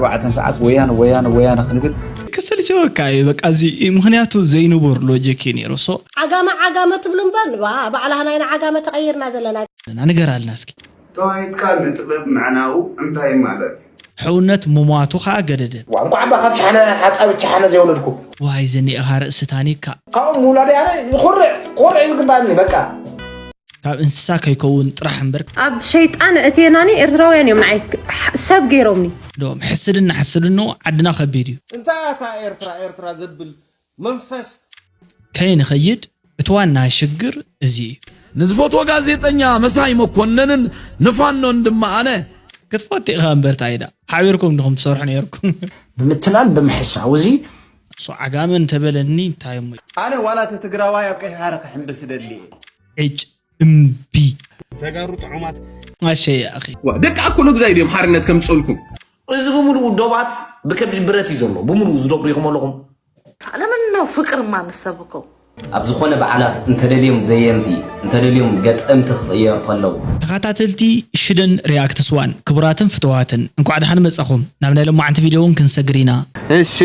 ኣርባዕተ ሰዓት ወያነ ወያነ ወያነ ክንብል ክሰልቸወካ እዩ በቃ። እዚ ምክንያቱ ዘይንቡር ሎጂክ እዩ ነይሩ። ሶ ዓጋመ ዓጋመ ትብሉ እምበር ንባ ባዕላህና ኢና ዓጋመ ተቐይርና ዘለና። ንገር ኣልና እስኪ። ተዋሂትካ ንጥበብ ምዕናው እንታይ ማለት እዩ? ሕውነት ምሟቱ ከዓ ገደደ። ዋ እንኳዕ ባ ካብ ሸሓነ ሓፃዊት ሸሓነ ዘይወለድኩ። ዋይ ዝኒኤኻ ርእሲ ታኒካ። ካብኡ ምውላደይ ኣነ ይኹርዕ ኩርዕ እዩ ዝግባኣኒ በቃ። ካብ እንስሳ ከይከውን ጥራሕ እምበር ኣብ ሸይጣን እቴናኒ ኤርትራውያን እዮም ንዓይ ሰብ ገይሮምኒ። ዶም ሕስድና ሕስድንኡ ዓድና ከቢድ እዩ። እንታይ እታ ኤርትራ ኤርትራ ዘብል መንፈስ? ከይንኸይድ እቲ ዋና ሽግር እዚ እዩ። ንዝፈትዎ ጋዜጠኛ መሳይ መኮነንን ንፋኖን ድማ ኣነ ክትፈቱ ኢኻ እምበር ታይዳ ሓቢርኩም ድኹም ትሰርሑ ነይርኩም። ብምትላል ብምሕሳው እዚ እሱ ዓጋመ እንተበለኒ እንታይ እሞ ኣነ ዋላ እቲ ትግራዋይ ኣብ ቀይሕ ባሕሪ ክሕምብስ ደሊ እየ። ዕጭ እምቢ ተጋሩ ጥዑማት ማሸየ ኣኺ ዋ ደቂ ኣኮሎ ግዛይ ድዮም ሓርነት ከምፅኡልኩም? እዚ ብምሉኡ ዶባት ብከቢድ ብረት እዩ ዘሎ። ብምሉኡ ዝደብሩ ኢኹም ኣለኹም። ለምን ነው ፍቅር የማንሰብከው? ኣብ ዝኾነ በዓላት እንተደልዮም ዘየምቲ እንተደልዮም ገጠምቲ ክቕየር ከለዉ ተኸታተልቲ ሽደን ሪያክትስ ዋን ክቡራትን ፍትዋትን እንኳዕ ደሓን መጻኹም። ናብ ናይ ሎማዓንቲ ቪድዮ እውን ክንሰግር ኢና። እሺ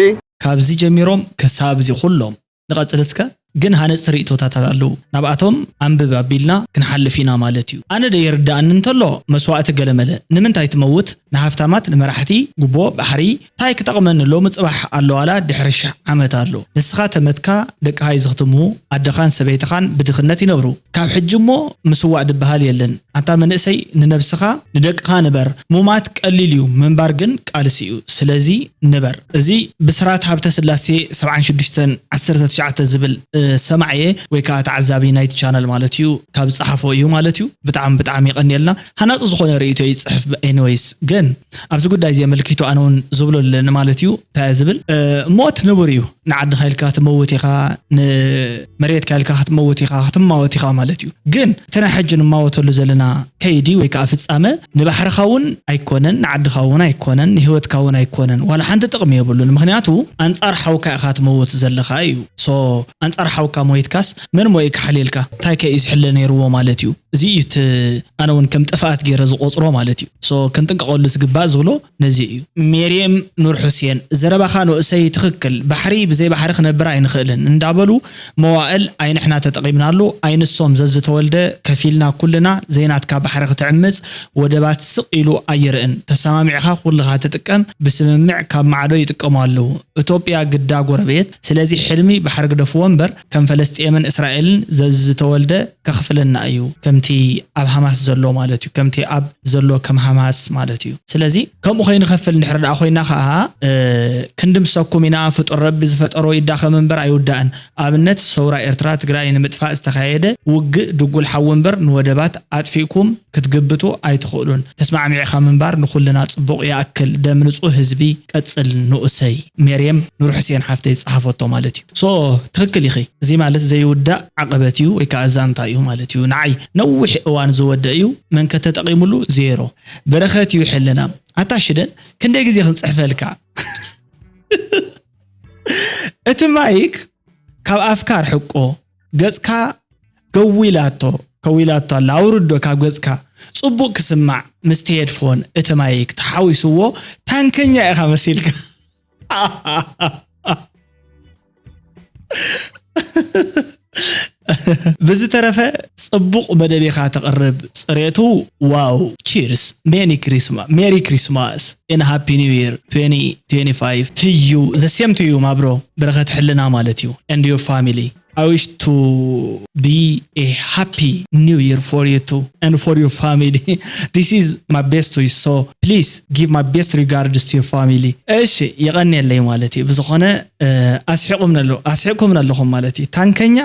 ካብዚ ጀሚሮም ክሳብ እዚ ኩሎም ንቐጽል እስከ ግን ሃነጽቲ ርእይቶታት ኣለዉ። ናብኣቶም ኣንብብ ኣቢልና ክንሓልፍ ኢና ማለት እዩ። ኣነ ዶ ይርድኣኒ እንተሎ መስዋእቲ ገለመለ ንምንታይ ትመውት ንሃፍታማት ንመራሕቲ ጉቦ ባሕሪ ታይ ክጠቕመኒ ሎሚ ጽባሕ ኣሎ ዋላ ድሕሪ ሽሕ ዓመት ኣሎ ንስኻ ተመትካ ደቅኻ ይዝኽትሙ ኣደኻን ሰበይትኻን ብድኽነት ይነብሩ ካብ ሕጂ እሞ ምስዋእ ድበሃል የለን ኣንታ መንእሰይ ንነብስኻ ንደቅኻ ንበር ሙማት ቀሊል እዩ ምንባር ግን ቃልሲ እዩ ስለዚ ንበር እዚ ብስራት ሃብተ ስላሴ ሰብዓን ሽዱሽተን ዓሰርተ ትሽዓተ ዝብል ሰማዕየ ወይ ከዓ ተዓዛቢ ናይቲ ቻነል ማለት እዩ ካብ ዝፀሓፎ እዩ ማለት እዩ ብጣዕሚ ብጣዕሚ ይቐንየልና ሃናፂ ዝኾነ ርእይቶ ይፅሕፍ anyways ግን ኣብዚ ጉዳይ እዚ ኣመልኪቱ ኣነ እውን ዝብሎ ኣለኒ ማለት እዩ እንታይ ዝብል ሞት ንቡር እዩ ንዓድኻ ኢልካ ትመውት ኢኻ ንመሬትካ ኢልካ ክትመውት ኢኻ ክትማወት ኢኻ ማለት እዩ ግን እቲ ናይ ሕጂ ንማወተሉ ዘለና ከይዲ ወይ ከዓ ፍፃመ ንባሕርኻ እውን ኣይኮነን ንዓድኻ እውን ኣይኮነን ንህይወትካ እውን ኣይኮነን ዋላ ሓንቲ ጥቕሚ የብሉን ምክንያቱ ኣንፃር ሓውካ ኢኻ ትመውት ዘለኻ እዩ so ኣንፃር ሓውካ ሞይትካስ መን ሞይ ክሓልየልካ እንታይ ከ እዩ ዝሕለ ነይርዎ ማለት እዩ እዚ እዩ ኣነ እውን ከም ጥፍኣት ገይረ ዝቆፅሮ ማለት እዩ so ክንጥንቀቐሉ ዝግባእ ዝብሎ ነዚ እዩ ሜርየም ኑር ሑሴን ዘረባኻ ንኡሰይ ትኽክል ባሕሪ ብዘይ ባሕሪ ክነብር ኣይንኽእልን እንዳበሉ መዋእል ኣይንሕና ተጠቒምናሉ ኣይንሶም ዘዝተወልደ ከፊልና ኩልና ዘይናትካ ባሕሪ ክትዕምፅ ወደባት ስቕ ኢሉ ኣይርእን ተሰማሚዕኻ ኩልኻ ትጥቀም ብስምምዕ ካብ ማዕዶ ይጥቀሙ ኣለዉ እቶጵያ ግዳ ጎረቤት ስለዚ ሕልሚ ባሕሪ ግደፍዎ እምበር ከም ፈለስጥኤምን እስራኤልን ዘዝተወልደ ከኽፍለና እዩ ከምቲ ኣብ ሃማስ ዘሎ ማለት እዩ ከምቲ ኣብ ዘሎ ከም ሃማስ ማለት እዩ ስለዚ ከምኡ ከይንኸፍል እንድሕር ደኣ ኮይና ከዓ ክንድምሰኩም ኢና ፍጡር ረቢ ዝፈጠሮ ይዳኸም እምበር ኣይውዳእን ኣብነት ሰውራ ኤርትራ ትግራይ ንምጥፋእ ዝተኻየደ ውግእ ድጉል ሓዊ እምበር ንወደባት ኣጥፊእኩም ክትግብቱ ኣይትኽእሉን ተስማዕሚዕኻ ምንባር ንኹልና ፅቡቕ ይኣክል ደም ንፁህ ህዝቢ ቀፅል ንኡሰይ ሜርየም ኑር ሕሴን ሓፍተይ ዝፀሓፈቶ ማለት እዩ so ትኽክል ኢኺ እዚ ማለት ዘይውዳእ ዓቐበት እዩ ወይ ከዓ ዛንታ እዩ ማለት እዩ ንዓይ ነዊሕ እዋን ዝወደ እዩ መን ከተጠቒሙሉ ዜሮ በረኸት እዩ ሕልና ኣታ ሽደን ክንደይ ግዜ ክንፅሕፈልካ እቲ ማይክ ካብ ኣፍካ ኣርሕቆ ገፅካ ገዊላቶ ከዊላቶ ኣላ ኣውርዶ ካብ ገፅካ ፅቡቅ ክስማዕ ምስቲ ሄድፎን እቲ ማይክ ተሓዊስዎ ታንከኛ ኢኻ መሲልካ ብዝተረፈ ጽቡቕ መደብ ኢኻ ተቕርብ ጽሬቱ ዋው ቺርስ ሜኒ ክሪስማ ሜሪ ክሪስማስ and happy new year twenty twenty-five to you the same to you my bro በረኸት ሕልና ማለት እዩ and your family I wish to be a happy new year for you too and for your family. This is my best wish. So please give my best regards to your family. እሺ የቐንየለይ ማለት እዩ። ብዝኾነ ኣስሒቑምና ኣለኹም ማለት እዩ። ታንከኛ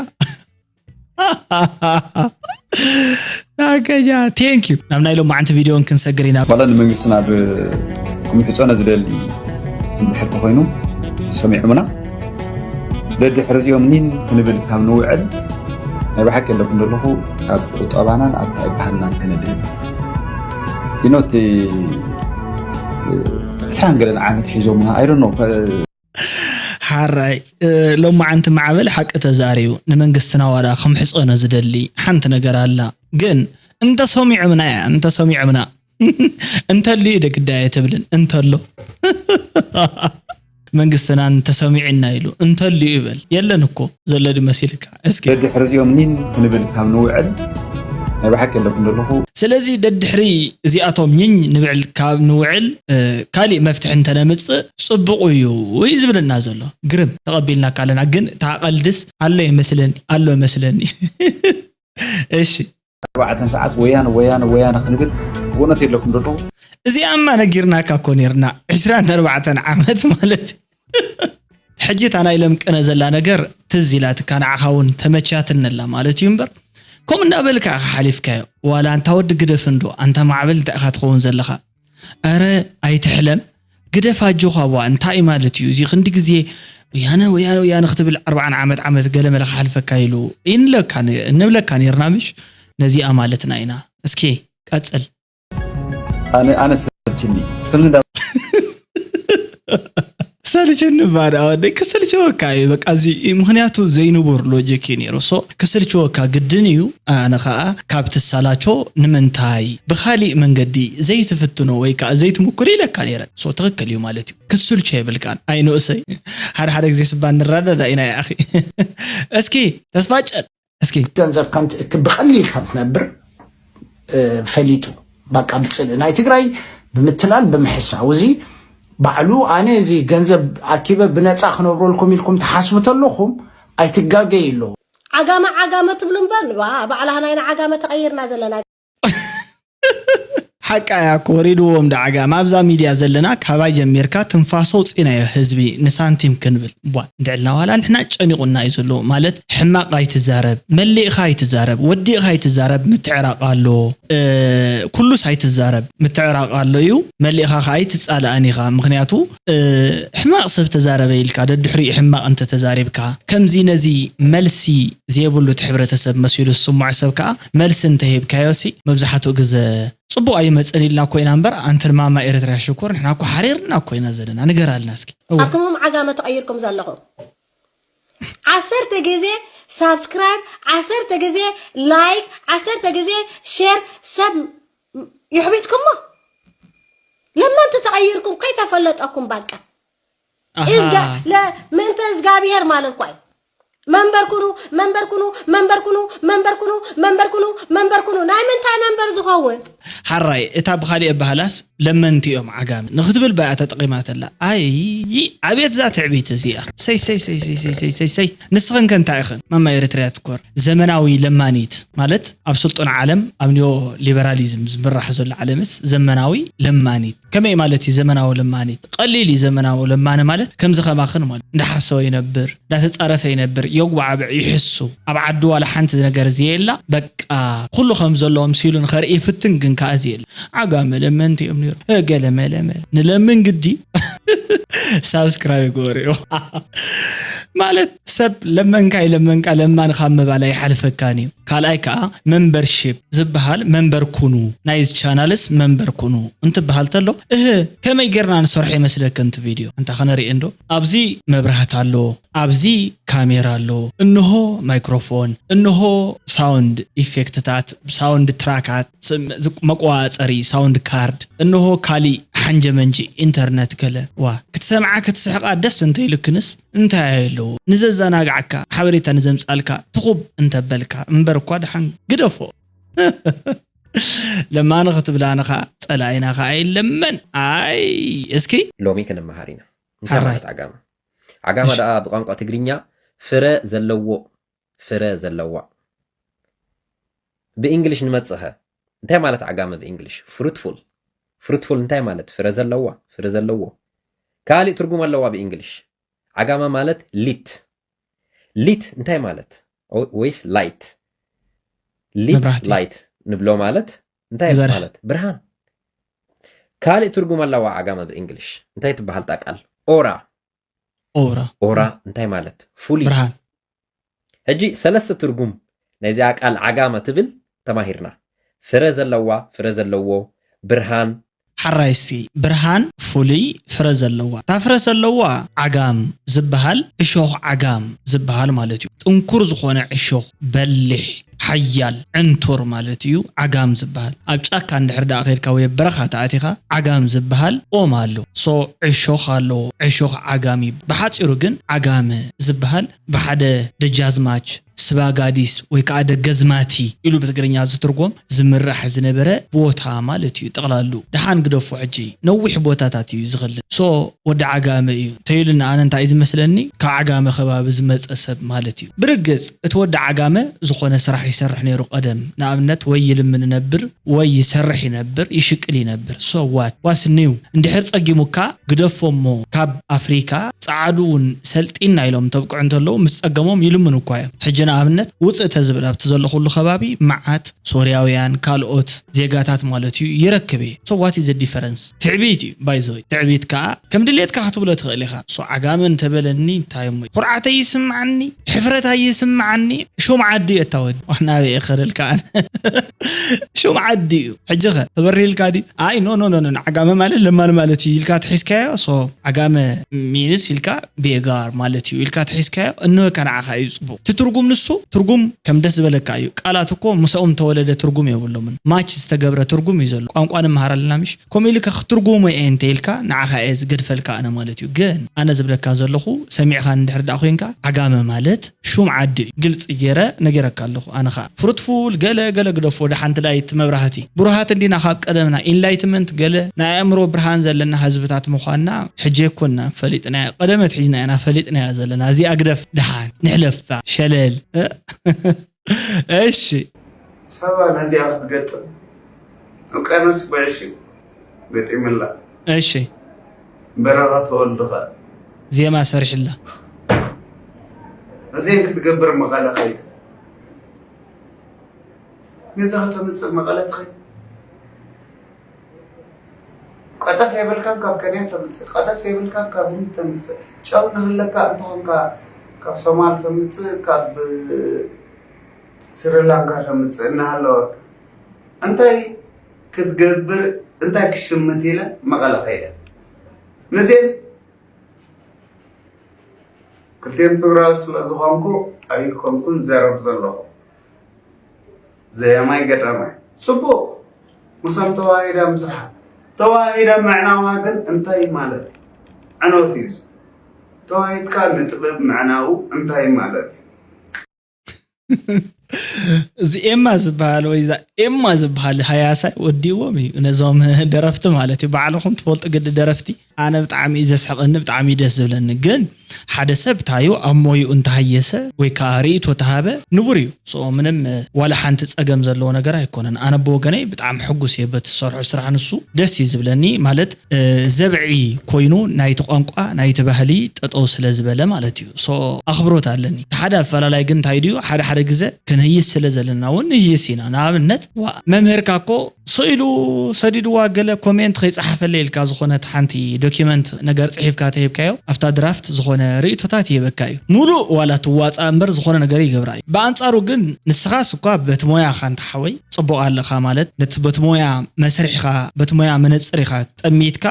ታንከኛ thank you። ናብ ናይ ሎማዓንቲ ቪድዮ ክንሰግር ኢና። ዋላ ንመንግስትና ብምሕጸነ ዝደሊ እንድሕር ተኾይኑ ሰሚዑምና ደድሕሪ እዚኦም ኒን ክንብል ካብ ንውዕል ናይ ብሓቂ ኣለኩም ዘለኹ ካብ ቁጠባናን ኣተሓባብርናን ክንድህን ኢኖቲ ዕስራን ገለን ዓመት ሒዞምና I don't know ሓራይ ሎማዓንቲ ማዕበል ሓቂ ተዛሪቡ ንመንግስትና ዋላ ከምሕፀኖ ዝደሊ ሓንቲ ነገር ኣላ ግን እንተሰሚዖምና እያ እንተሰሚዖምና እንተሉ እዩ ደግዳይ ኣይትብልን እንተሎ መንግስትና እንተሰሚዕና ኢሉ እንተልዩ ይበል። የለን እኮ ዘሎ ድዩ መሲልካ? እስኪ ደድሕሪ እዚኦም ኒን ክንብል ካብ ንውዕል ናይ ብሓቂ ኣለኩም ዘለኹ። ስለዚ ደድሕሪ እዚኣቶም ኝኝ ንብዕል ካብ ንውዕል ካሊእ መፍትሒ እንተነምፅእ ፅቡቕ እዩ እዩ ዝብለና ዘሎ። ግርም ተቐቢልናካ ኣለና። ግን እታ ቀልድስ ኣሎ ይመስለኒ ኣሎ ይመስለኒ። እሺ ኣርባዕተን ሰዓት ወያነ ወያነ ወያነ ክንብል ብእውነት የለኩም ዘለኹ። እዚኣማ ነጊርናካ እኮ ነርና ዕስራን ኣርባዕተን ዓመት ማለት እዩ። ሕጂ እታ ናይ ለምቅነ ዘላ ነገር ትዝ ኢላትካ ንዓኻ እውን ተመቻትነላ ማለት እዩ እምበር ከምኡ እናበልካ ኢኻ ሓሊፍካዮ። ዋላ ኣንታ ወዲ ግደፍ እንዶ ኣንታ ማዕበል እንታይ ኢኻ ትኸውን ዘለኻ? ኣረ ኣይትሕለም ግደፍ ኣጆኻ ዋ እንታይ ማለት እዩ እዚ ክንዲ ግዜ ወያነ ወያነ ወያነ ክትብል ኣርባዓን ዓመት ዓመት ገለመለ ክሓልፈካ ኢሉ ኢንለካ እንብለካ ነርና ምሽ ነዚኣ ማለትና ኢና። እስኪ ቀጽል። ኣነ ኣነ ሰልችኒ ከምዚ እንዳ ሰልችኒ ባዳ ወደይ ክስልችወካ እዩ በቃ እዚ ምክንያቱ ዘይንቡር ሎጂክ እዩ ነይሩ ሶ ክስልችወካ ግድን እዩ። ኣነ ከዓ ካብ ትሳላቾ ንምንታይ ብካሊእ መንገዲ ዘይትፍትኖ ወይ ከዓ ዘይትምኩር ኢለካ ነይረ። ሶ ትክክል እዩ ማለት እዩ። ክስልቾ የብልካን ኣይ ንኡሰይ። ሓደ ሓደ ግዜ ስባ ንረዳዳ ኢና ይኣኺ። እስኪ ተስፋጨን እስኪ ገንዘብ ከም ትእክብ ብቐሊል ከም ትነብር ፈሊጡ ባቃ ብፅልኢ ናይ ትግራይ ብምትላል ብምሕሳው እዚ ባዕሉ ኣነ እዚ ገንዘብ ኣኪበ ብነፃ ክነብረልኩም ኢልኩም ትሓስቡ ተለኹም ኣይትጋገይ ኣለዎ። ዓጋመ ዓጋመ ትብሉ እምበር ንባ ባዕላ ናይና ዓጋመ ተቐይርና ዘለና ሓቃ እያ እኮ ወሪድዎም ደዓጋ ማብዛ ሚድያ ዘለና ካባይ ጀሚርካ ትንፋሶ ውፅኢናዮ ህዝቢ ንሳንቲም ክንብል ቧ እንድዕልና ዋላ ንሕና ጨኒቑና እዩ ዘለዎ ማለት ሕማቕ ኣይትዛረብ መሊእኻ ኣይትዛረብ ወዲእኻ ኣይትዛረብ ምትዕራቕ ኣሎ ኩሉስ ኣይትዛረብ ምትዕራቕ ኣሎ እዩ መሊእኻ ከዓ ኣይትፃላኣን ኢኻ ምክንያቱ ሕማቕ ሰብ ተዛረበ ኢልካ ደድሕሪኡ ሕማቕ እንተተዛሪብካ ከምዚ ነዚ መልሲ ዘየብሉ እቲ ሕብረተሰብ መሲሉ ዝስምዖ ሰብ ከዓ መልሲ እንተሂብካዮ ሲ መብዛሕትኡ ግዘ ፅቡቕ ኣይመፅን ኢልና እኮ ኢና እምበር ኣንቲ ንማማ ኤርትራ ሽኮር ንሕና እኮ ሓሪርና እኮ ኢና ዘለና ንገራልና እስኪ እወ ኣቱም ዓጋመ ተቐይርኩም ዘለኹም ዓሰርተ ግዜ ሳብስክራይብ ዓሰርተ ግዜ ላይክ ዓሰርተ ግዜ ሼር ሰብ ይሕቢጥኩሞ ለመንቱ ተቐይርኩም ከይተፈለጠኩም በቃ እዝጋ ለ ምእንተ እዝጋብሔር ማለት ኳይ መንበር ኩኑ መንበር ኩኑ መንበር ኩኑ መንበር ኩኑ መንበር ኩኑ መንበር ኩኑ ናይ ምንታይ መንበር ዝኸውን ሓራይ እታ ብኻሊእ ኣባህላስ ለመንቲ እዮም ዓጋመ ንክትብል ባያ ተጠቒማተላ ኣይ ኣቤት እዛ ትዕቢት እዚኣ ሰይ ሰይ ሰይ ሰይ ሰይ ሰይ ሰይ ሰይ ንስኽን ከ እንታይ ኢኽን ማማ ኤርትርያ ትኮር ዘመናዊ ለማኒት ማለት ኣብ ስልጡን ዓለም ኣብ ኒዮ ሊበራሊዝም ዝምራሕ ዘሎ ዓለምስ ዘመናዊ ለማኒት ከመይ ማለት እዩ ዘመናዊ ለማኒት ቀሊል እዩ ዘመናዊ ለማኒ ማለት ከምዚ ከማኽን ማለት እንዳሓሰወ ይነብር እንዳተጻረፈ ይነብር የጉባዕብዕ ይሕሱ ኣብ ዓዱ ዋላ ሓንቲ ነገር ዘየላ በቃ ኩሉ ከም ዘሎ ኣምሲሉ ንኸርኢ ይፍትን ግን ከኣ ዘየለ ዓጋመ ለመንቲ እዮም ነይሩ ገለ መለመ ንለምን ግዲ ሳብስክራይብ ግበርዮ ማለት ሰብ ለመንካ ይለመንካ ለማን ካብ ምባል ኣይሓልፈካን እዩ ካልኣይ ከዓ መንበርሺፕ ዝበሃል መንበር ኩኑ ናይዚ ቻናልስ መንበር ኩኑ እንትበሃል ተሎ እህ ከመይ ጌርና ንሰርሖ ይመስለክ እንቲ ቪድዮ እንታ ክነርኢ እንዶ ኣብዚ መብራህት ኣሎ ኣብዚ ካሜራ ኣሎ እንሆ ማይክሮፎን እንሆ ሳውንድ ኢፌክትታት ሳውንድ ትራካት መቆፃፀሪ ሳውንድ ካርድ እንሆ ካሊእ ሓንጀመንጂ ኢንተርነት ገለ ዋ ክትሰምዓ ክትስሕቃ ደስ እንተይልክንስ እንታይ ኣለዎ ንዘዘናግዓካ ሓበሬታ ንዘምፃልካ ትኹብ እንተበልካ እምበር እኳ ደሓን ግደፎ ለማኒ ክትብላኒ ከዓ ፀላኢና ከዓ የለመን ኣይ እስኪ ሎሚ ክንመሃር ኢና እንታይ ማለት ዓጋመ ዓጋመ ደኣ ብቋንቋ ትግርኛ ፍረ ዘለዎ ፍረ ዘለዋ ብእንግሊሽ ንመፅኸ እንታይ ማለት ዓጋመ ብእንግሊሽ fruitful fruitful እንታይ ማለት ፍረ ዘለዋ ፍረ ዘለዎ ካሊእ ትርጉም ኣለዋ ብእንግሊሽ ዓጋመ ማለት ሊት ሊት እንታይ ማለት ወይስ ላይት ሊት ላይት ንብሎ ማለት እንታይ ማለት ብርሃን ካሊእ ትርጉም ኣለዋ ዓጋመ ብእንግሊሽ እንታይ ትበሃል ጣቃል ኦራ ኦራ ኦራ እንታይ ማለት ፍሉይ ብርሃን ሕጂ ሰለስተ ትርጉም ናይዚኣ ቃል ዓጋመ ትብል ተማሂርና ፍረ ዘለዋ ፍረ ዘለዎ ብርሃን ሓራይሲ ብርሃን ፍሉይ ፍረ ዘለዋ እታ ፍረ ዘለዋ ዓጋም ዝበሃል እሾኽ ዓጋም ዝበሃል ማለት እዩ ጥንኩር ዝኾነ እሾኽ በሊሕ ሓያል ዕንቱር ማለት እዩ ዓጋም ዝበሃል። ኣብ ጫካ እንድሕር ደኣ ከይድካ ወይ ኣብ በረኻ ተኣቲኻ ዓጋም ዝበሃል ኦም ኣሎ። ሶ ዕሾኽ ኣለዎ፣ ዕሾኽ ዓጋም እዩ። ብሓጺሩ ግን ዓጋመ ዝበሃል ብሓደ ደጃዝማች ስባጋዲስ ወይ ከዓ ደገዝማቲ ኢሉ ብትግርኛ ዝትርጎም ዝምራሕ ዝነበረ ቦታ ማለት እዩ። ጠቕላሉ ደሓን ግደፎ ሕጂ ነዊሕ ቦታታት እዩ ዝኽልል። ሶ ወዲ ዓጋመ እዩ እንተይሉና ኣነ እንታይ እዩ ዝመስለኒ ካብ ዓጋመ ከባቢ ዝመፀ ሰብ ማለት እዩ። ብርግፅ እቲ ወዲ ዓጋመ ዝኾነ ስራሕ ይሰርሕ ነይሩ ቀደም። ንኣብነት ወይ ይልምን ይነብር ወይ ይሰርሕ ይነብር ይሽቅል ይነብር። ሶ ዋት ዋስኒው እንድሕር ፀጊሙካ ግደፎ እሞ ካብ ኣፍሪካ ፃዓዱ እውን ሰልጢና ኢሎም ተብቅዑ እንተለዉ ምስ ፀገሞም ይልምኑ እኳ እዮም። ሕጂ ንኣብነት ውፅእ ተዝብል ኣብቲ ዘለኹሉ ከባቢ መዓት ሶርያውያን ካልኦት ዜጋታት ማለት እዩ ይረክብ እየ። So what is the difference? ትዕቢት እዩ ባይዘወይ። ትዕቢት ከዓ ከም ድሌትካ ክትብሎ ትኽእል ኢኻ። ሶ ዓጋመ እንተበለኒ እንታይ እሞ ኩርዓት ኣይስምዓኒ፣ ሕፍረት ኣይስምዓኒ። ሹም ዓዲ እዩ እታወዲ ናበይ እኸደልካ ኣነ ሹም ዓዲ እዩ። ሕጂ ኸ ተበሪህልካ ድዩ? ኣይ ኖ ኖ ኖ ኖ፣ ዓጋመ ማለት ለማኒ ማለት እዩ ኢልካ ትሒዝካዮ። ሶ ዓጋመ ሚንስ ኢልካ ቤጋር ማለት እዩ ኢልካ ትሒዝካዮ። እንሆ ከ ንዓኻ እዩ ጽቡቕ። እቲ ትርጉም ንሱ ትርጉም ከም ደስ ዝበለካ እዩ። ቃላት እኮ ምሳኦም ተወለደ ትርጉም የብሎምን። ማች ዝተገብረ ትርጉም እዩ ዘሎ። ቋንቋ ንመሃር ኣለና ምሽ? ከምኡ ኢልካ ክትርጉሞ እየ እንተ ኢልካ ንዓኻ እየ ዝገድፈልካ ኣነ ማለት እዩ። ግን ኣነ ዝብለካ ዘለኹ ሰሚዕካ እንድሕር ደኣ ኮይንካ ዓጋመ ማለት ሹም ዓዲ እዩ። ግልፂ ገይረ ነጊረካ ኣለኹ። ኣነ ኸዓ ፍሩትፉል ገለ ገለ ግደፎ። ወደ ሓንቲ ላይት መብራህቲ ብሩሃት እንዲና ካብ ቀደምና ኢንላይትመንት ገለ ናይ ኣእምሮ ብርሃን ዘለና ህዝብታት ምዃንና ሕጂ ኣይኮንና ፈሊጥናዮ። ቀደመት ሒዝና ኢና ፈሊጥናዮ ዘለና። እዚኣ ግደፍ ደሓን ንሕለፋ ሸለል። እሺ። ሳባ ነዚኣ ክትገጥም ውቅያኖስ ጉዕሽ እዩ ገጢምላ። እሺ። በረኻ ተወልዱ ኸኣ ዜማ ሰሪሕላ። እዚን ክትገብር መቐለ ኸይድ። ገዛ ከተምጽእ መቐለ ትኸይድ። ቀጠፍ የብልካን ካብ ከንያ ተምጽእ፣ ቀጠፍ የብልካን ካብ ህንድ ተምጽእ። ጨው ንህለካ እንተኾንካ ካብ ሶማል ተምጽእ፣ ካብ ስሪላንካ ተምጽእ እናሃለወካ እንታይ ክትገብር እንታይ ክሽምት ኢለ መቐለ ከይደ። ነዚአን ክልቲኦም ትግራዊ ስለ ዝኾንኩ ኣይኮንኩን ዘረብ ዘለኹ። ዘያማይ ገዳማይ ጽቡቕ ምሳም ተዋሂዳ ምስርሓ። ተዋሂዳ ምዕናዋ ግን እንታይ ማለት እዩ? ዕንወት እዩ። ተዋሂድካ ንጥበብ ምዕናው እንታይ ማለት እዩ? እዚ ኤማ ዝበሃል ወይ እዛ ኤማ ዝበሃል ሃያሳይ ወዲዎም እዩ ነዞም ደረፍቲ ማለት እዩ። ባዕልኹም ትፈልጡ ግዲ ደረፍቲ። ኣነ ብጣዕሚ እዩ ዘስሕቐኒ፣ ብጣዕሚ እዩ ደስ ዝብለኒ። ግን ሓደ ሰብ ታዩ ኣብ ሞይኡ እንተሃየሰ ወይ ከዓ ርእይቶ ተሃበ ንቡር እዩ። So ምንም ዋላ ሓንቲ ፀገም ዘለዎ ነገር ኣይኮነን። ኣነ ብወገነይ ብጣዕሚ ሕጉስ እየ በቲ ዝሰርሖ ስራሕ። ንሱ ደስ እዩ ዝብለኒ ማለት ዘብዒ ኮይኑ ናይቲ ቋንቋ ናይቲ ባህሊ ጠጠው ስለ ዝበለ ማለት እዩ። So ኣኽብሮት ኣለኒ። ሓደ ኣፈላላይ ግን እንታይ ድዩ ሓደ ሓደ ግዘ ክንህይስ ስለ ዘለና እውን ንህይስ ኢና። ንኣብነት ዋ መምህርካ እኮ ስኢሉ ሰዲድዋ ገለ ኮሜንት ከይፀሓፈለ ኢልካ ዝኾነት ሓንቲ ዶኪመንት ነገር ፅሒፍካ ተሂብካዮ ኣብታ ድራፍት ዝኾነ ርእቶታት ይህበካ እዩ። ሙሉእ ዋላ ትዋፃእ እምበር ዝኾነ ነገር ይገብራ እዩ። ብኣንፃሩ ግን ንስኻስ እኳ በቲ ሞያኻ እንተሓወይ ፅቡቕ ኣለኻ ማለት ነቲ በቲ ሞያ መስርሕኻ በቲ ሞያ መነፅር ኢኻ ጠሚትካ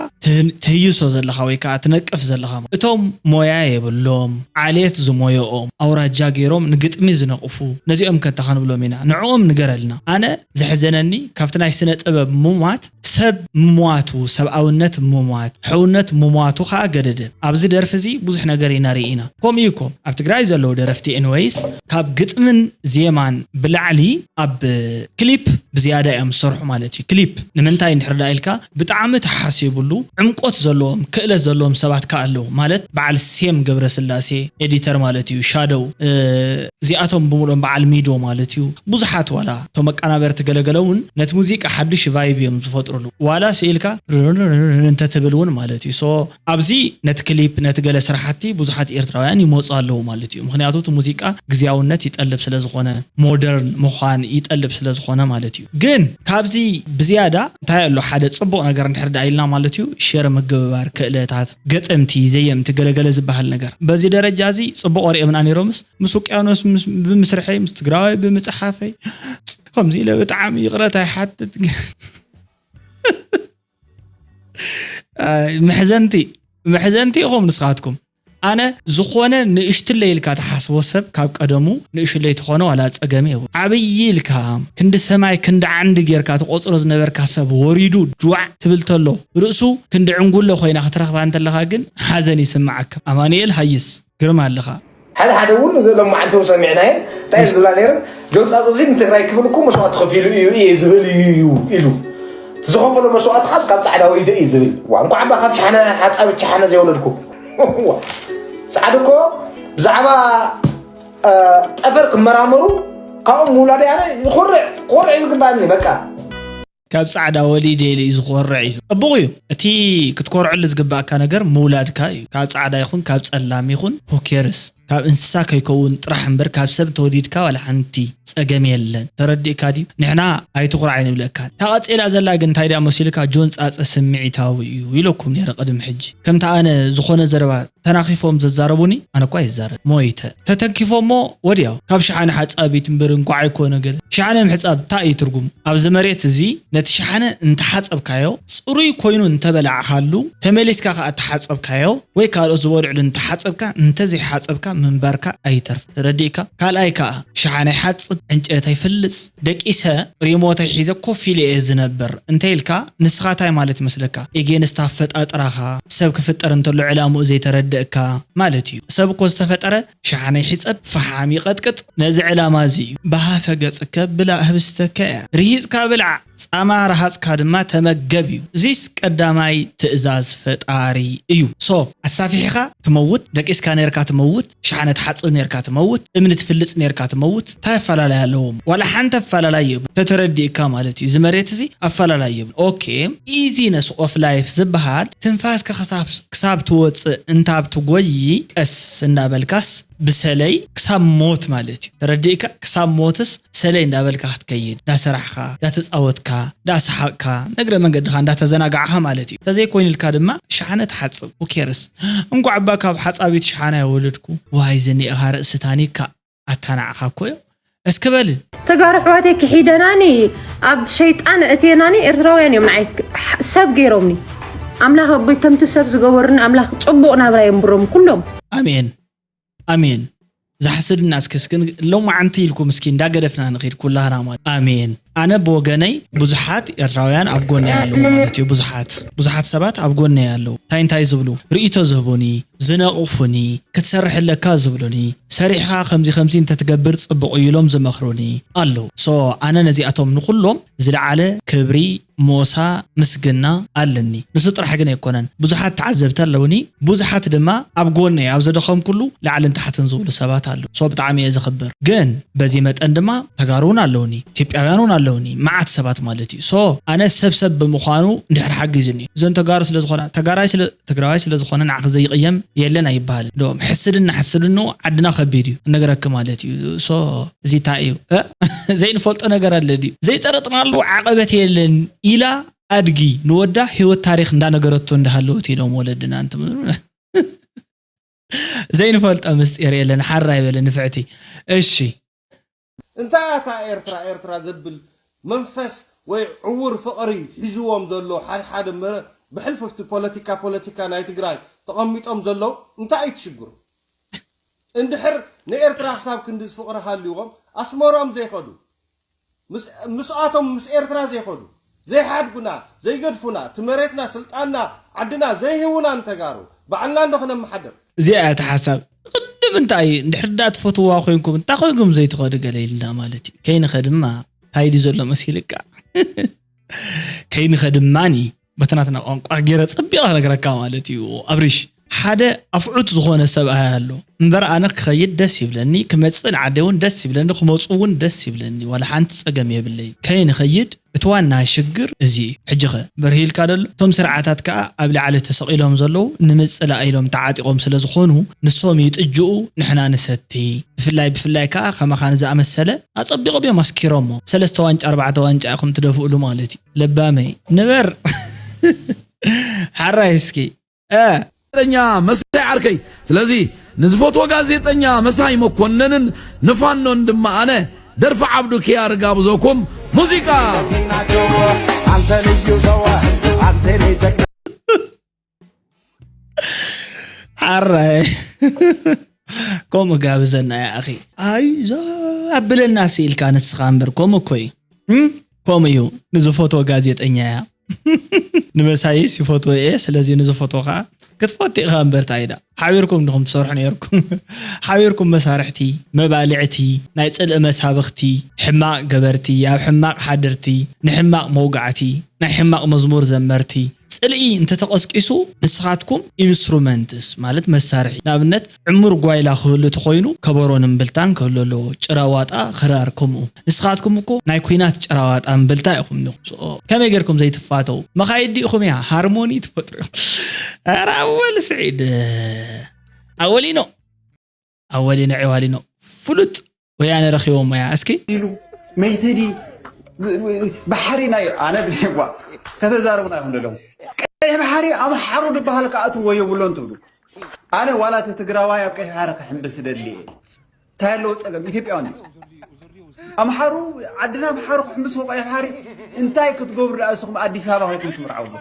ትህይሶ ዘለኻ ወይ ከዓ ትነቅፍ ዘለኻ እቶም ሞያ የብሎም ዓሌት ዝሞየኦም ኣውራጃ ገይሮም ንግጥሚ ዝነቕፉ ነዚኦም ከንታ ክንብሎም ኢና ንዕኦም ንገረልና። ኣነ ዘሕዘነኒ ካብቲ ናይ ስነ ጥበብ ምሟት ሰብ ምሟቱ ሰብኣውነት ምሟት ሕውነት ምሟቱ ከዓ ገደደ። ኣብዚ ደርፊ እዚ ብዙሕ ነገር ኢና ርኢና። ከምኡ እኮ ኣብ ትግራይ ዘለዉ ደረፍቲ ኤንወይስ ካብ ግጥምን ዜማን ብላዕሊ ኣብ ክሊፕ ብዝያዳ እዮም ዝሰርሑ ማለት እዩ። ክሊፕ ንምንታይ እንድሕር ዳ ኢልካ ብጣዕሚ ተሓሲብሉ ዕምቆት ዘለዎም ክእለት ዘለዎም ሰባት ከ ኣለዉ ማለት በዓል ሴም ገብረስላሴ ኤዲተር ማለት እዩ ሻደው እዚኣቶም ብምሎም በዓል ሚዶ ማለት እዩ። ብዙሓት ዋላ እቶም መቀናበርቲ ገለገለ እውን ነቲ ሙዚቃ ሓዱሽ ቫይብ እዮም ዝፈጥሩሉ። ዋላ ስኢልካ እንተትብል እውን ማለት እዩ። ሶ ኣብዚ ነቲ ክሊፕ ነቲ ገለ ስራሕቲ ብዙሓት ኤርትራውያን ይመፁ ኣለዉ ማለት እዩ። ምክንያቱ እቲ ሙዚቃ ግዜያውነት ይጠልብ ስለ ዝኾነ ሞደርን ምዃን ይጠልብ ስለ ዝኾነ ማለት እዩ። ግን ካብዚ ብዝያዳ እንታይ ኣሎ ሓደ ፅቡቕ ነገር እንድሕር ደኣ ኢልና ማለት እዩ ሼር ምግብባር ክእለታት ገጠምቲ ዘየምቲ ገለገለ ዝበሃል ነገር በዚ ደረጃ እዚ ፅቡቕ ሪኦምና ነይሮምስ ምስ ውቅያኖስ ብምስርሐይ ምስ ትግራዋይ ብምፅሓፈይ ከምዚ ኢለ ብጣዕሚ ይቕረታ ይሓትት። መሕዘንቲ መሕዘንቲ ኢኹም ንስኻትኩም። ኣነ ዝኾነ ንእሽትለይ ኢልካ ትሓስቦ ሰብ ካብ ቀደሙ ንእሽለይ ትኾነ ዋላ ጸገም የብሉ። ዓብዪ ኢልካ ክንዲ ሰማይ ክንዲ ዓንዲ ጌርካ ትቆጽሮ ዝነበርካ ሰብ ወሪዱ ጅዋዕ ትብል ተሎ ርእሱ ክንዲ ዕንጉሎ ኮይና ክትረኽባ እንተለኻ ግን ሓዘን ይስምዓካ። ኣማኑኤል ሃይስ ግርም ኣለኻ። ሓደ ሓደ እውን ሎማዓንቲ እውን ሰሚዕናየን እንታይ እየን ዝብላ ነይረን? ጆን ጻጸ እዚ ንትግራይ ክብል እኮ መስዋእቲ ከፊሉ እዩ እየ ዝብል እዩ እዩ ኢሉ ዝኸፈሎ መስዋእቲ ኻስ ካብ ጻዕዳ ወሊደ እዩ ዝብል ዋ እንኳዕ ባ ካብ ሸሓነ ሓጻቢት ሸሓነ ዘይወለድኩ ዋ ጻዕዳ እኮ ብዛዕባ ጠፈር ክመራመሩ ካብኦም ምውላደ ያነ ይኮርዕ ኮርዕ ዝግባኒ በቃ ካብ ጻዕዳ ወሊደ ኢሉ እዩ ዝኮርዕ ኢሉ። ጽቡቕ እዩ። እቲ ክትኮርዐሉ ዝግባእካ ነገር ምውላድካ እዩ። ካብ ጻዕዳ ይኹን ካብ ጸላም ይኹን who cares። ካብ እንስሳ ከይከውን ጥራሕ እምበር ካብ ሰብ እንተወሊድካ ዋላ ሓንቲ ጸገም የለን። ተረዲእካ ድዩ? ንሕና ኣይትኹራዕ ኣይንብለካን። እታ ቀጺላ ዘላ ግን እንታይ ድያ መሲልካ ጆን ጻጸ ስምዒታዊ እዩ ኢለኩም ነይረ ቅድሚ ሕጂ። ከምቲ ኣነ ዝኾነ ዘረባ ተናኺፎም ዘዛረቡኒ ኣነ እኳ ይዛረብ ሞይተ ተተንኪፎሞ ወዲያው ካብ ሸሓነ ሓጻቢት እምበር እንኳዕ ኣይኮነ ገለ ሸሓነ ምሕጻብ ታይ እዩ ትርጉሙ ኣብዚ መሬት እዚ ነቲ ሸሓነ እንተሓጸብካዮ ጽሩይ ኮይኑ እንተበላዕካሉ ተመሊስካ ከኣ ተሓጸብካዮ ወይ ካልኦት ዝበልዕሉ እንተሓጸብካ እንተዘይሓጸብካ ምንባርካ ኣይተርፍ ተረዲእካ ካልኣይ ከኣ ሸሓነ ይሓጽብ ዕንጨት ኣይፈልጽ ደቂሰ ሪሞተይ ሒዘ ኮፍ ኢለ እየ ዝነብር እንተ ኢልካ ንስኻ ታይ ማለት ይመስለካ? ኤጌንስት ኣፈጣጥራኻ ሰብ ክፍጠር እንተሎ ዕላምኡ ዘይተረደእካ ማለት እዩ። ሰብ እኮ ዝተፈጠረ ሸሓነ ይሕጸብ፣ ፈሓም ይቐጥቅጥ ነዚ ዕላማ እዚ እዩ። ብሃፈ ገጽከ ብላእ ህብስተከ እያ። ርሂጽካ ብላዕ፣ ጻማ ረሃጽካ ድማ ተመገብ እዩ። እዚስ ቀዳማይ ትእዛዝ ፈጣሪ እዩ። So ኣሳፊሕኻ ትመውት፣ ደቂስካ ነርካ ትመውት፣ ሸሓነ ትሓጽብ ኔርካ ትመውት፣ እምኒ ትፍልጽ ኔርካ ትመውት፣ ታይ ኣፈላላይ ኣለዎም? ዋላ ሓንቲ ኣፈላላይ የብሉ። ተተረዲእካ ማለት እዩ። እዚ መሬት እዚ ኣፈላላይ የብሉ። ኦኬ፣ ኢዚነስ ኦፍ ላይፍ ዝበሃል ትንፋስካ ክሳብ ክሳብ ትወጽእ እንታብ ትጎይ ቀስ እንዳበልካስ ብሰለይ ክሳብ ሞት ማለት እዩ። ተረዲእካ ክሳብ ሞትስ ሰለይ እንዳበልካ ክትከይድ እንዳሰራሕኻ እንዳተጻወትካ እንዳሰሓቕካ ንእግረ መንገድኻ እንዳተዘናጋዕኻ ማለት እዩ። ተዘይኮይኑልካ ድማ ሸሓነ ትሓጽብ who cares እንኳዕ እባ ካብ ሓጻቢት ሸሓነ ኣይወለድኩ ዋይ ዝኒኤኻ ርእሲ ታኒካ ኣታ ንዓኻ እኮ እዮም እስኪ በል። ተጋሩ ኣሕዋተይ ክሒደናኒ ኣብ ሸይጣን ኣእትየናኒ ኤርትራውያን እዮም ንዓይ ሰብ ገይሮምኒ ኣምላኽ ኣቦይ ከምቲ ሰብ ዝገበሩኒ ኣምላኽ ጽቡቕ ናብራ የንብሮም ኩሎም። ኣሜን ኣሜን። ዝሓስድና እስኪ እስኪ ሎማዓንቲ ኢልኩም እስኪ እንዳገደፍና ንኺድ ኩላህና ማለት ኣሜን። ኣነ ብወገነይ ብዙሓት ኤርትራውያን ኣብ ጎነይ ኣለዉ ማለት እዩ። ብዙሓት ብዙሓት ሰባት ኣብ ጎነይ ኣለዉ። እንታይ እንታይ ዝብሉ ርእይቶ ዝህቡኒ፣ ዝነቕፉኒ፣ ክትሰርሕ ኣለካ ዝብሉኒ፣ ሰሪሕኻ ከምዚ ከምዚ እንተትገብር ጽቡቕ እዩ ኢሎም ዝመኽሩኒ ኣለዉ። So ኣነ ነዚኣቶም ንኹሎም ዝለዓለ ክብሪ ሞሳ ምስግና ኣለኒ። ንሱ ጥራሕ ግን ኣይኮነን። ብዙሓት ተዓዘብቲ ኣለውኒ። ብዙሓት ድማ ኣብ ጎነይ ኣብ ዝደኸምኩሉ ላዕልን ታሕትን ዝብሉ ሰባት ኣለዉ። So ብጣዕሚ እየ ዘኽብር። ግን በዚ መጠን ድማ ተጋሩ እውን ኣለውኒ። ኢትዮጵያውያን እውን ኣለውኒ። መዓት ሰባት ማለት እዩ። So ኣነ ሰብ ሰብ ብምዃኑ እንድሕር ሓጊዙኒ እዩ። እዘን ተጋሩ ስለ ዝኾና ተጋራይ ስለ ትግራዋይ ስለ ዝኾነ ንዓኺ ዘይቕየም የለን ኣይበሃልን። ዶ ሕስድና ሕስድንኡ ዓድና ከቢድ እዩ እነግረኪ ማለት እዩ። So እዚ እንታይ እዩ? ዘይንፈልጦ ነገር ኣለ ድዩ? ዘይጠረጥናሉ ዓቐበት የለን ኢላ ኣድጊ ንወዳ ህይወት ታሪኽ እንዳነገረቶ እንዳሃለወት ኢሎም ወለድና እንትምኑ ዘይንፈልጦ ምስጢር የለን ሓራ ይበለ ንፍዕቲ እሺ እንታይ እያ እታ ኤርትራ ኤርትራ ዘብል መንፈስ ወይ ዕውር ፍቕሪ ሒዝዎም ዘሎ ሓድሓደ መረ ብሕልፍፍቲ ፖለቲካ ፖለቲካ ናይ ትግራይ ተቐሚጦም ዘለዉ እንታይ እዩ ትሽግሩ? እንድሕር ንኤርትራ ክሳብ ክንድዚ ፍቕሪ ሃልይዎም ኣስመሮም ዘይኸዱ ምስኣቶም ምስ ኤርትራ ዘይኸዱ ዘይሓድጉና ዘይገድፉና እቲ መሬትና ስልጣንና ዓድና ዘይህቡና ንተጋሩ ባዕልና እንዶ ክነመሓድር እዚኣ እያ እቲ ሓሳብ ቅድም እንታይ እንድሕር ዳ ትፈትዋ ኮይንኩም እንታይ ኮይንኩም ዘይትኸዱ ገለ ኢልና ማለት እዩ ከይንኸ ድማ እንታይ ድዩ ዘሎ መሲልካ ከይንኸ ድማኒ በተናትና ቋንቋ ገይረ ጸቢቐ ክነግረካ ማለት እዩ ኣብሪሽ ሓደ ኣፍዑት ዝኾነ ሰብኣይ ኣሎ እምበር ኣነ ክኸይድ ደስ ይብለኒ ክመጽእ ንዓደይ እውን ደስ ይብለኒ ክመፁ እውን ደስ ይብለኒ ዋላ ሓንቲ ጸገም የብለይ ከይንኸይድ እቲ ዋና ሽግር እዚ እዩ ሕጂ ኸ በርህ ኢልካ ደሎ እቶም ስርዓታት ከኣ ኣብ ላዕሊ ተሰቒሎም ዘለዉ ንምጽላእ ኢሎም ተዓጢቖም ስለ ዝኾኑ ንሶም ይጥጅኡ ንሕና ንሰቲ ብፍላይ ብፍላይ ከኣ ከማኻን ዝኣመሰለ ኣጸቢቖም እዮም ኣስኪሮሞ ሰለስተ ዋንጫ ኣርባዕተ ዋንጫ ኢኹም ትደፍእሉ ማለት እዩ ለባመይ ንበር ሓራይ እስኪ እ ጋዜጠኛ መሳይ ዓርከይ ስለዚ ንዝፈትዎ ጋዜጠኛ መሳይ መኮነንን ንፋኖን ድማ ኣነ ደርፊ ዓብዱ ኪያር ጋብዘኩም ሙዚቃ ሓራይ ከምኡ ጋብዘና ያ ኣኺ። ኣይ ዛ ኣብለና ስኢልካ ንስኻ እምበር ከምኡ እኮ እዩ። እም? ከምኡ እዩ። ንዝፈትዎ ጋዜጠኛ እያ። ንመሳይስ ይፈትዎ እየ። ስለዚ ንዝፈትዎ ከዓ ክትፈቱ ኢኻ እምበር ታይ ዳ ሓቢርኩም ዲኹም ትሰርሑ ነይርኩም? ሓቢርኩም መሳርሕቲ፣ መባልዕቲ፣ ናይ ጽልኢ መሳብኽቲ፣ ሕማቕ ገበርቲ፣ ኣብ ሕማቕ ሓድርቲ፣ ንሕማቕ መውጋዕቲ፣ ናይ ሕማቕ መዝሙር ዘመርቲ፣ ጽልኢ እንተተቐስቂሱ ንስኻትኩም ኢንስትሩመንትስ ማለት መሳርሒ፣ ንኣብነት ዕሙር ጓይላ ክህሉ ተኾይኑ ከበሮን እምብልታን ክህሉ ኣለዎ፣ ጭራዋጣ፣ ክራር ከምኡ። ንስኻትኩም እኮ ናይ ኲናት ጭራዋጣ እምብልታ ኢኹም ዲኹም። ስኦ፣ ከመይ ጌርኩም ዘይትፋተው? መኻይዲ ኢኹም እያ፣ ሃርሞኒ ትፈጥሩ ኢኹም። ኧረ ኣወል ስዒድ፣ ኣወሊኖ፣ ኣወሊኖ ዒዋሊኖ፣ ፍሉጥ ወያነ ረኺቦም እያ። እስኪ ኢሉ መይተዲ ባሕሪ ናይ ኣነ ዋ ከተዛረቡና ኢኹም ደለኹም። ቀይሕ ባሕሪ ኣምሓሩ ዝበሃል ክኣትዎ የብሎን ትብሉ። ኣነ ዋላ እቲ ትግራዋይ ኣብ ቀይሕ ባሕሪ ክሕምብስ ደሊ እየ። እንታይ ኣለዎ ጸገም? ኢትዮጵያውያን እዮም። ኣምሓሩ፣ ዓድና ኣምሓሩ ክሕምብስዎ ቀይሕ ባሕሪ እንታይ ክትገብሩ ደኣ ንስኹም ኣዲስ ኣበባ ኮይኩም ትምርዓውዎ?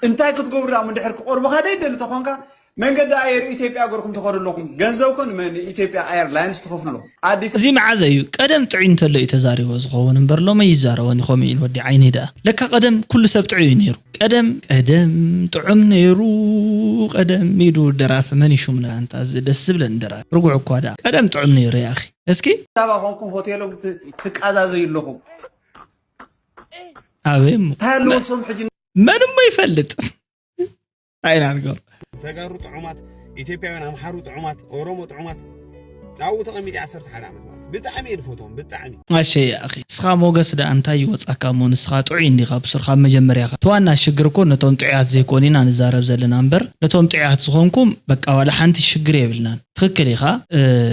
እንታይ ክትገብሩ ደኣ እንድሕር ክቆርቡኻ ደይደሊ ተኾንካ መንገዲ ኣየር ኢትዮጵያ ገርኩም ትኸዱ ኣለኹም። ገንዘብኩም ንኢትዮጵያ ኤርላይንስ ትኸፍሉ ኣለኹም። ኣዲስ እዚ መዓዘ እዩ? ቀደም ጥዑይ እንተሎ እዩ ተዛሪቦ ዝኸውን እምበር ሎሚ ይዛረቦን እዩ ከምኡ ኢሉ ወዲ ዓይኒ ደኣ። ለካ ቀደም ኩሉ ሰብ ጥዑይ እዩ ነይሩ። ቀደም ቀደም ጥዑም ነይሩ። ቀደም ኢዱ ደራፊ መን ይሹምና ኣንታ እዚ ደስ ዝብለኒ ደራፊ ርጉዕ እኳ ደኣ ቀደም ጥዑም ነይሩ ያኺ እስኪ ኣበባ ኮንኩም ሆቴሎም ት- ትቃዛዘዩ ኣለኹም። ኣበይ እሞ እንታይ ኣለዎ እሶም ሕጂ ምንም ይፈልጥ ኣይና ንገሩ ተጋሩ ጥዑማት፣ ኢትዮጵያውያን ኣምሓሩ ጥዑማት፣ ኦሮሞ ጥዑማት፣ ኣብኡ ተቐሚጠ ዓሰርተ ሓደ ዓመት ማለት ብጣዕሚ እየ ዝፈትዎም ብጣዕሚ። ኣሸ ኣኺ እስኻ ሞገስ ደኣ እንታይ ይወጻካ እሞ ንስኻ ጥዑይ እንዲኻ ብሱር ካብ መጀመርያኻ እቲ ዋና ሽግር እኮ ነቶም ጥዑያት ዘይኮኑ ኢና ንዛረብ ዘለና እምበር ነቶም ጥዑያት ዝኾንኩም በቃ ዋላ ሓንቲ ሽግር የብልናን ትኽክል ኢኻ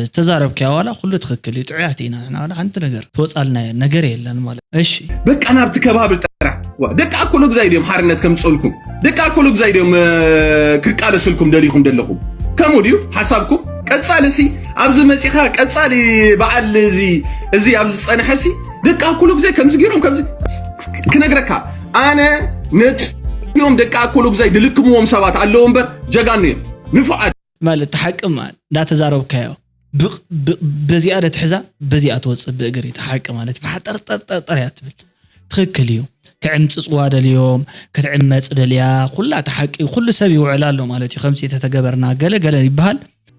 ዝተዛረብካዮ ዋላ ኩሉ ትኽክል እዩ ጥዑያት ኢና ንሕና ዋላ ሓንቲ ነገር ትወጻልና ነገር የለን ማለት እሺ በቃ ናብቲ ከባቢ ጥራሕ ደቂ ኣኮሎግዛይ ድዮም ሓርነት ከምፅእልኩም ደቂ ኣኮሎግዛይ ድዮም ክቃለስልኩም ደሊኹም ደለኹም ከምኡ ድዩ ሓሳብኩም ቀፃሊ ሲ ኣብዚ መፂኻ ቀፃሊ በዓል እዚ ኣብዚ ዝፀንሐ ሲ ደቂ ኣኮሎግዛይ ከምዚ ገይሮም ከምዚ ክነግረካ ኣነ ነቲኦም ደቂ ኣኮሎግዛይ ድልክምዎም ሰባት ኣለዉ እምበር ጀጋኑ እዮም ንፉዓት ማለት እቲ ሓቂ ማለት እንዳተዛረብካዮ በዚኣ ዶ ትሕዛ በዚኣ ትወፅእ ብእግሪ እቲ ሓቂ ማለት ብሓጠርጠርጠርጠር እያ ትብል ትኽክል እዩ ክዕምፅፅዋ ደልዮም ክትዕመፅ ደልያ ኩላ እቲ ሓቂ ኩሉ ሰብ ይውዕል ኣሎ ማለት እዩ ከምፂ ተተገበርና ገለ ገለ ይበሃል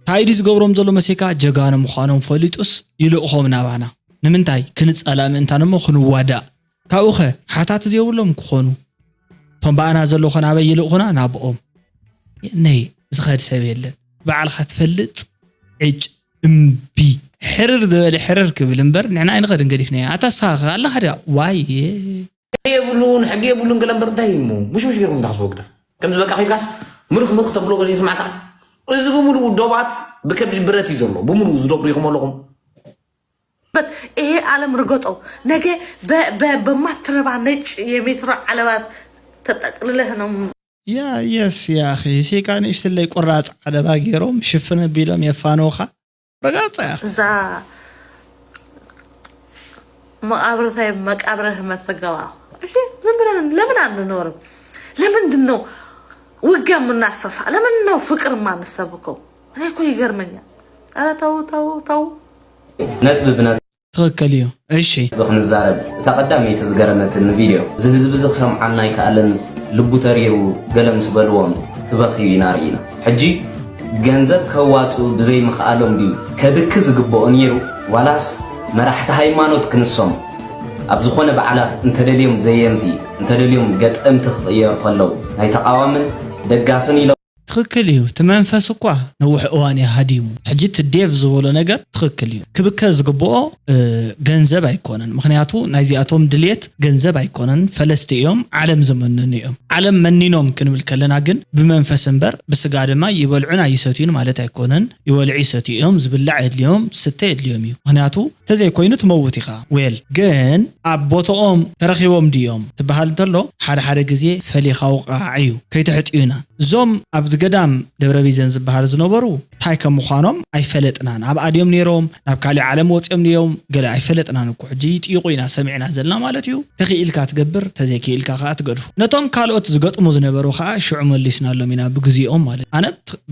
ታይዲ ዝገብሮም ዘሎ መሴካ ጀጋኑ ምዃኖም ፈሊጡስ ይልእኾም ናባና ንምንታይ ክንፃላእ ምእንታን እሞ ክንዋዳእ ካብኡኸ ሓታት ዘይብሎም ክኾኑ እቶም ብኣና ዘለኹ ናበይ ይልእኹና ናብኦም ነይ ዝኸድ ሰብ የለን ባዕልኻ ትፈልጥ ዕጭ እምቢ ሕርር ዝበለ ሕርር ክብል እምበር ንሕና ኣይንኸድን ገዲፍናዮ ኣታ ንስኻ ኣለኻ ድኣ ዋይ የብሉን ሕጊ የብሉን ገለ እምበር እንታይ እሞ ሙሽሙሽ ገይርኩም እንዳክትቦ ግደፍ ከምዚ በቃ ኺድካስ ምርኽ ምርኽ ተብሎ ገለ ይስማዕካ እዚ ብምሉኡ ዶባት ብከቢድ ብረት እዩ ዘሎ ብምሉኡ ዝደብሩ ኢኹም ኣለኹም ይሄ ዓለም ርገጠው። ነገ በማትረባ ነጭ የሜትሮ ዓለባ ተጠቅልለህ ነው። ያ የስ ያ ኺ ሴካ ንእሽትለይ ቁራጽ ዓለባ ገይሮም ሽፍን ኣቢሎም የፋነውኻ ረጋጻ ያ እዛ መቃብርታይ መቃብርህ መተገባ እሺ ዝም ብለን ለምን አንኖርም? ለምንድን ነው ውጊያ የምናሰፋ? ለምን ነው ፍቅር የማንሰብከው? እኔ እኮ ይገርመኛል። ኧረ ተው ተው ተው። ነጥቢ ብነጥቢ ትኽክል እዩ እሺ ክንዛረብ እታ ቀዳመይቲ ዝገረመትኒ ቪድዮ እዚ ህዝቢ እዚ ክሰምዓና ኣይከኣለን ልቡ ተሪሩ ገለ ምስ በልዎም ክበኽዩ ኢና ርኢና ሕጂ ገንዘብ ከዋፅኡ ብዘይምኽኣሎም ድዩ ከብኪ ዝግብኦ ነይሩ ዋላስ መራሕቲ ሃይማኖት ክንሶም ኣብ ዝኾነ በዓላት እንተደልዮም ዘየምቲ እንተደልዮም ገጠምቲ ክቕየሩ ከለዉ ናይ ተቓዋምን ደጋፍን ኢሎም ትኽክል እዩ እቲ መንፈስ እኳ ነውሕ እዋን እዩ ሃዲሙ ሕጂ እቲ ዴቭ ዝበሎ ነገር ትኽክል እዩ ክብከ ዝግብኦ ገንዘብ ኣይኮነን ምኽንያቱ ናይዚኣቶም ድልየት ገንዘብ ኣይኮነን ፈለስቲ እዮም ዓለም ዝመንኑ እዮም ዓለም መኒኖም ክንብል ከለና ግን ብመንፈስ እምበር ብስጋ ድማ ይበልዑን ኣይሰትዩን ማለት ኣይኮነን ይበልዑ ይሰትዩ እዮም ዝብላዕ የድልዮም ዝስተ የድልዮም እዩ ምኽንያቱ ተዘይኮይኑ ትመውት ኢኻ ዌል ግን ኣብ ቦትኦም ተረኺቦም ድዮም ትበሃል እንተሎ ሓደ ሓደ ግዜ ፈሊኻ ውቓዕ እዩ ከይተሕጥዩና እዞም ኣብ ገዳም ደብረ ቢዘን ዝበሃል ዝነበሩ እንታይ ከም ምዃኖም ኣይፈለጥናን። ኣብኣ ድዮም ነይሮም፣ ናብ ካሊእ ዓለም ወፂኦም ድዮም፣ ገለ ኣይፈለጥናን እኮ። ሕጂ ይጥይቑ ኢና ሰሚዕና ዘለና ማለት እዩ። ተኽኢልካ ትገብር፣ ተዘይክኢልካ ከዓ ትገድፎ። ነቶም ካልኦት ዝገጥሙ ዝነበሩ ከዓ ሽዑ መሊስናሎም ኢና ብግዚኦም ማለት እዩ። ኣነ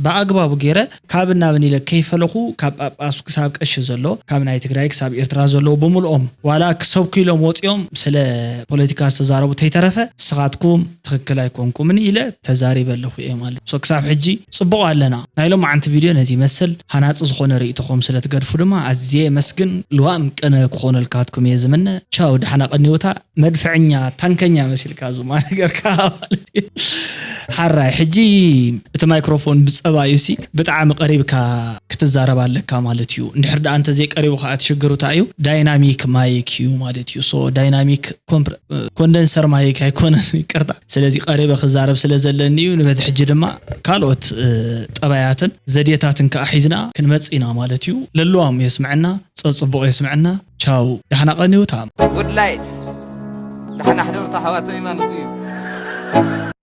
ብኣግባቡ ገይረ ካብ እናብን ኢለ ከይፈለኹ፣ ካብ ጳጳስ ክሳብ ቀሺ ዘሎ፣ ካብ ናይ ትግራይ ክሳብ ኤርትራ ዘለዉ ብምልኦም ዋላ ክሰብኩ ኢሎም ወፂኦም ስለ ፖለቲካ ዝተዛረቡ ተይተረፈ፣ ንስኻትኩም ትኽክል ኣይኮንኩምን ኢለ ተዛሪበ ኣለኹ እየ ማለት። So ክሳብ ሕጂ ፅቡቕ ኣለና። ናይ ሎማዓንቲ ቪድዮ ነዚ ይመስል። ሃናፂ ዝኾነ ርእይቶኹም ስለ ትገድፉ ድማ ኣዝየ የመስግን። ልዋም ቅነ ክኾነልካትኩም እየ ዝምነ። ቻው፣ ደሓና ቀኒውታ። መድፍዐኛ ታንከኛ መሲልካ ዙማ ነገርካ ማለት እዩ። ሓራይ ሕጂ እቲ ማይክሮፎን ብፀባ እዩ ሲ ብጣዕሚ ቀሪብካ ክትዛረብ ኣለካ ማለት እዩ። እንድሕር ደኣ እንተዘይቀሪቡ ከዓ እቲ ሽግሩ እንታይ እዩ? ዳይናሚክ ማይክ እዩ ማለት እዩ። So ዳይናሚክ ኮንደንሰር ማይክ ኣይኮነን፣ ይቅርታ። ስለዚ ቀሪበ ክዛረብ ስለ ዘለኒ እዩ። ንበቲ ሕጂ ድማ ካልኦት እ፣ ጠባያትን ዘዴታትን ከዓ ሒዝና ክንመጽእ ኢና ማለት እዩ። ለልዋም የስምዐና፣ ጸጽቡቕ የስምዐና። ቻው፣ ደሓና ቀኒውታ። Good light ደሓና ሕደሩ ኣሕዋተይ ማለት እዩ።